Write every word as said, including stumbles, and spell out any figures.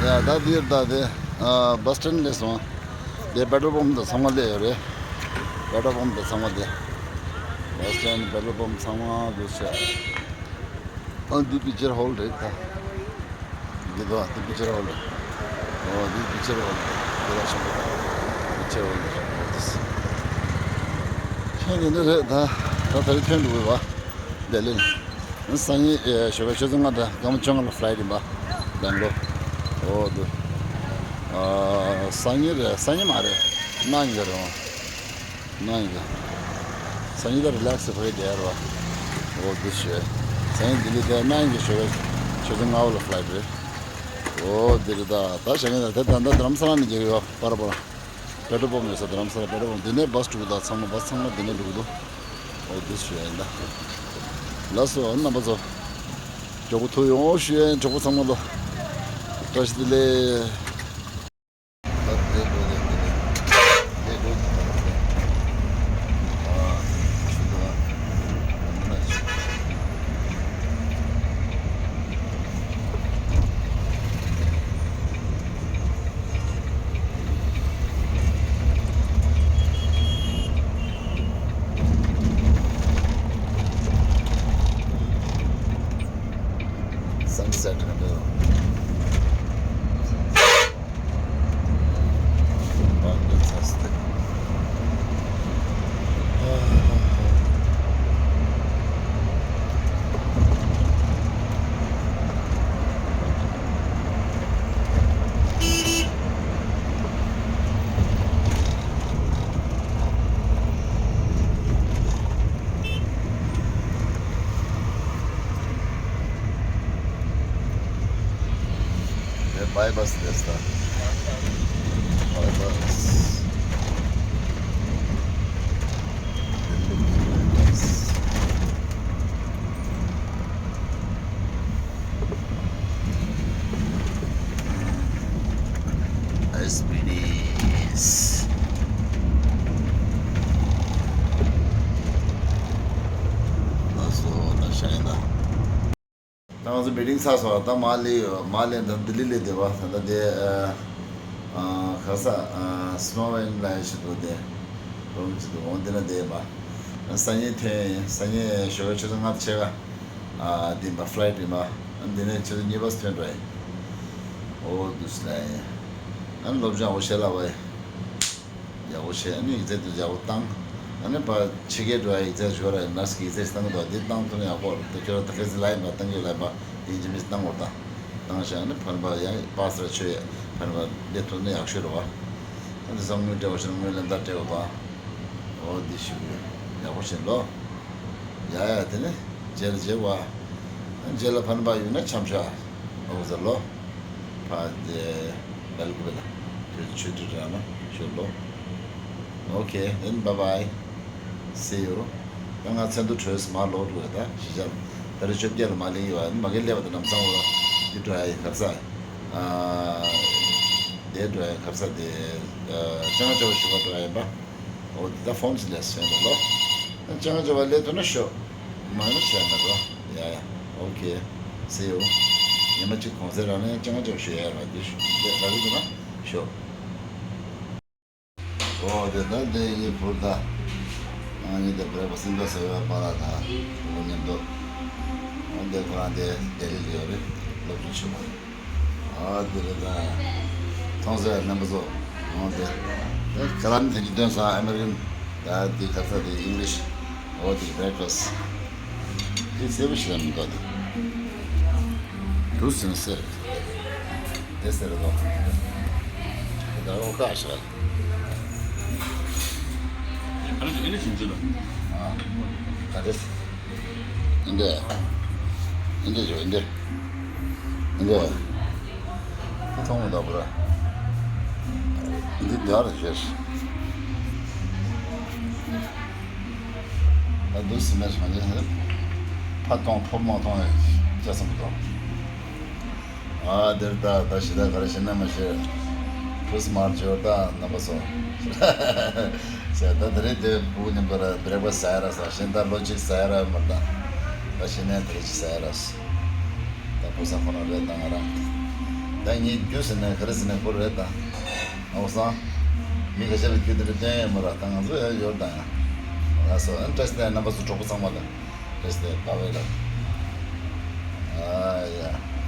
ཡ་ད་འདིར་ད་དེ་ཨ་བྷ་སི་སི་ཊེན་སླེབས་སོང་། དེ་པེ་ཊོལ་པམ་དང་ཚང་མ་སླེབས་ཡོད་རེད། པེ་ཊོལ་པམ་དང་ཚང་མ་དེ། བྷ་སི་སི་ཊེན་པེ་ཊོལ་པམ་ཚང་མ་འདུག་ཤག་ཨ་འདི་པིག་ཅར་ཧོལ་རེད་ད། འདི་དོ་འདི་པིག་ཅར་ཧོལ་རེད། ཨོ་འདི་པིག་ཅར་ཧོལ་རེད། འདི་ལ་ཤོག་པིག་ཅར་ཧོལ་རེད། ཤེས་ནི་འདི་རེད་ད། ད་ད་རེས་ཐོན་འགྲོ་གི་བ། ལྡི་ལི། སང་ཉིན་ཞོགས་པ་ཆུ་ཚོད་ལྔ་དང་སྐར་མ་བཅོ་ལྔ་ལ་ཕ་ལའི་ཊི་ཡིན་པ། སྦེང་ལོར། ཨོ་འདི། ཨ་སང་ཉིན་རེད། སང་ཉིན་མ་རེད། གནངས་ཉིན་རེད་འོང་། གནངས་ཉིན། སང་ཉིན་ད་རི་ལེག་སི་ཕ་གི་བསྡད་རོགས། ཨོ་འདི་ཞོད། སང་ཉིན་ལྡི་ལི་བསྡད། གནངས་ཉིན་ཞོགས་པ་ཆུ་ཚོད་ལྔ་པ་ལ་ཕ་ལའི་ཊི་རེད། ཨོ་འདི་རེད་ད། ད་བྱ་ངན་ད་དེ་ད་ད་རྡ་རམ་ས་ལ་ནས་རྒྱག་གི་ཡོད་པར་པར། པེ་ཊོལ་པམ་ཡོད་ས་རྡ་རམ་ས་ལ། པེ་ཊོལ་པམ་འདི་ནས་བྷ་སི་འགྲོ་གི་འདུག་ཚང་མ་བྷ་སི་ཚང་མ་འདི་ནས་འགྲོ་གི་འདུག་ཨོ་འདི་ཞུ་ཡ་ཡིན་ད། ལགས་སོ་རྣམ་པ་ཚོ། མགྱོགས་པོ་ཐུག་ཡོང་ཞུ་ཡ་ཡིན། གྲོགས་པོ་ཚང་མ་ལོ། བཀྲ་ཤིས་བདེ་ལེགས། Sunset. Fantastic. Bye bus this time. Bye bus. S B Ds. ལགས་སོ། ད་ཤ་ཡིན་ད། ད་ང་ཚོ་མི་ཊིང་ཚར་སོང་། ད་མར་སླེབས་ཡོད། མར་སླེབས་ད་ལྡི་ལི་སླེབས་བསྡད་པ། ད་ལྟ་དེ་ཨ་ཨ་ག་ས་ཨ་སི་ནོ་ཝེན་ལ་ཡ་ཞིག་འདུག་དེ་རུམ་ཅིག་འདུག་འོང་དེ་ན་བསྡད་ཡིན་པ། སང་ཉིན་ཐོན་ཡིན། སང་ཉིན་ཞོགས་ཀ་ཆུ་ཚོད་ལྔ་དང་ཕྱེད་ཀ་ཨ་འདི་ཡིན་པ། ཕ་ལའི་ཊི་ཡིན་པ། འདི་ནས་ཆུ་ཚོད་གཉིས་པ་ཐོན་འགྲོ་ཡིན། ཨོ་འདུག་སེ་ལ་ཡིན། ཨ་ནི་སློབ་སྦྱོང་འོ་བྱེད་ལ་བ་ཡིན། ཡག་པོ་བྱས། ཨ་ནི་ཡིག་ཚད་དུ་ཡག་པོ་བཏང་། ཨ་ནི་ཕར་ཕྱི་རྒྱལ་འགྲོ་ཡ་ཡིག་ཚད་འབྱོར་ར་ཡིན་ན་ནར་སི་གི་ཡིག་ཚད་བཏང་གི་འདུག་འདི་བཏང་ཐུབ་ན་ཡག་པོ་རེད། ད་ཁྱོད་རང་ད་ག་ཚོད་ལ་ཡིན་པ་བཏང་གི་ལ་ཡིན་པ་ཡིན་གཅིག་མིན་གཅིག་བཏང་དགོས། ད་བཏང་བྱས་ཨ་ནི་ཕར་ཕར་ཡང་པཱ་སི་ར་ཆོད་ཡ་ཕར་ཕར་སླེབས་ཐུབ་ན་ཡག་ཤོས་རེད་བ། ཨ་ནི་བསམ་དངུལ་སྤྲད་པ་བྱས་ན་དངུལ་ལེན་བརྡ་སྤྲད་དགོས་པ། འོ་འདི་ཞུ་གི་ཡོད། ཡག་པོ་བྱས་ལོ། ཡ་ཡ་དེ་ནི་རྗེས་ལ་མཇལ་བ། རྗེས་ལ་ཕན་པ་ཡོད་ན་འཆམ་ཤག་ཨོ་ཟེར་ལོ། ཕ་དེ་བེལ་ཀུ་བེ་ལ་དེ་ཆུ་དྲི་ར་ན་ཤོད་ལོ། Okay, then bye bye. See you. ད་ང་ཚན་དུ་བྲོས་མ་ལོག་འགྲོ་ཡ། ད་གཞིས་ཆགས་ད་རེས་བཅོ་བརྒྱད་ལ་མ་ལེན་ཡོད། མ་གི་སླེབས་པ་དེ་ནམ་སང་འོ་འདི་འགྲོ་ཡ་ཡིན། ག་ས་ཨ་དེ་འགྲོ་ཡ་ཡིན། ག་ས་དེ་ཨ་ཅང་ཅང་ཞུ་བ་འགྲོ་ཡ་ཡིན་པ། འོ་འདི་ད་ཕོན་ཅིག་ལས་སེ་ཡིན་ལོ། ཅང་ཅང་བ་ལས་ཐུབ་ན་ཤོག་མ་ནི་བྱས་ན་རོ། ཡ་ཡ། Okay. See you. ཉི་མ་གཅིག་གོང་ཚད་རང་ནས་ཅང་ཅང་ཞུ་ཡ་ར་འདི་ཞུ་འདི་ར་གི་འདུག་ན་ཤོག་འོ་དེ་ད་འདི་ངའི་བུ་ད། ཨ་ནི་དེ་བྲེག་ཕ་སི་འདི་ཟེར་བ་པ་ལ་ད་བུ་མཉམ་དུ། འོ་འདི་ཁོ་རང་དེ་ལྡི་ལི་ལ་ཡོད་རེད། སློབ་སྦྱོང་བྱེད་པ། ཨ་དེ་རེད་ད། མཐོང་ཟེར་རྣམ་པ་ཚོ། འོ་དེ། དེ་ག་ལ་ནི་དེ་གྱི་དོན་སང་ཨ་མེ་རི་ཀན། ད་དེ་ག་ས་དེ་ཨིང་ལིཤ། འོ་དེ་བྲེག་ཕ་སི། དེ་གསལ་པོ་ཞིག་ལ་མི་འདུག་དེ། དུ་སིན་སེར། དེ་སེར་དོ། དེ་ད་རོ་ཁ་ཤ། ཨ་ནི་ཨ་ནི་ཞིམ་ཆུ་ལ། ཨ། ད་དེ། ཨིན་དེ། ཨིན་དེ་ཇོ་ཨིན་དེ། ཨིན་དེ། ཐོང་མོ་ད་བུ་ར། ཨིན་དེ་དར་ཤེས། ད་དུ་སི་མེར་མ་ཇེ། ཕ་ཐོང་ཕོ་མ་ཐོང་ཡ་ཅག་སམ་དོ། ཨ་དེར་ད་ད་ཞི་ད་ག་རེ་བྱེད་ན་མ་ཤེས། ཕུས་མར་ཇོར་ད་རྣམ་པ་ཚོ། ཟེར་ད་དེ་རིང་དེ་བུ་མཉམ་དུ་ར་བྲེག་ཕ་སི་ཟ་ཡ་ར་ས་ཤེས། ད་ལོ་གཅིག་ཟ་ཡ་ར་མ་ད། ད་ཤེས་ནས་དེ་རིང་གཅིག་ཟ་ཡ་ར་ས། ད་བུ་ས་ཁོ་ན་རེད་ད་ང་རང་། ད་ངས་རྒྱུ་ཟེར་ནས་ག་རེ་ཟེར་ནས་ཁོ་རེད་ད། ཨོ་སང་། མི་ཁ་ཤས་ལ་རྒྱུ་དེ་འདྲ་སྟོན་ཡོད་མ་རེད། ད་ང་ཚོ་ཡང་ཡོད་ད་ཡང་། ལགས་སོ། ཨ་བཀྲ་ཤིས་བདེ་ལེགས། རྣམ་པ་ཚོ་གྲོགས་པོ་ཚང་མ་ལ་བཀྲ་ཤིས་བདེ་ལེགས། པ་བེ་ལ། ཨ་ཡ།